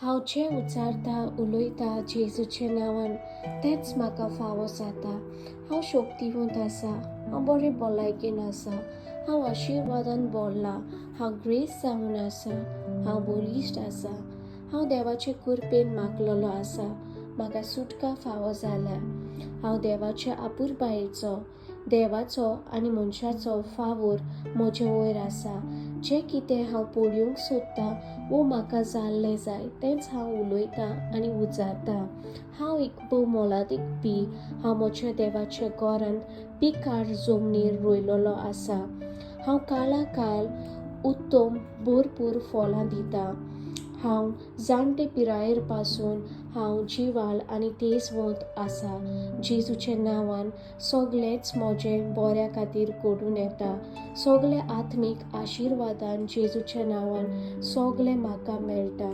हांव जें उच्चारता उलयता जेजूच्या नांवान तेंच म्हाका फावो जाता. हांव शक्तिवंत आसा. हांव बरें भलायकेन आसा. हांव आशिर्वादान भरला. हांव ग्रेस जावन आसा. हांव बळिश्ट आसा. हांव देवाचे कृपेन मागलेलो आसा. म्हाका सुटका फावो जाल्या. हांव देवाच्या आपुरबायेचो, देवाचो आनी मनशाचो फावोर म्हजे वयर आसा. जें कितें हांव पळोवंक सोदतां वो म्हाका जाल्लें जाय तेंच हांव उलयतां आनी उच्चारतां. हांव एक भोव मोलादीक बी. हांव म्हज्या देवाच्या घरांत पिकार जमनीर रोयलेलो आसा. हांव काळा काळ उत्तम भरपूर फळां दिता. हांव जाणटे पिरायेर पासून हांव जिवाळ आनी तेजवंत आसा. जेजूच्या नांवान सगळेंच म्हजें बऱ्या खातीर घडून येता. सगळे आत्मीक आशिर्वादान जेजूच्या नांवान सगळें म्हाका मेळटा.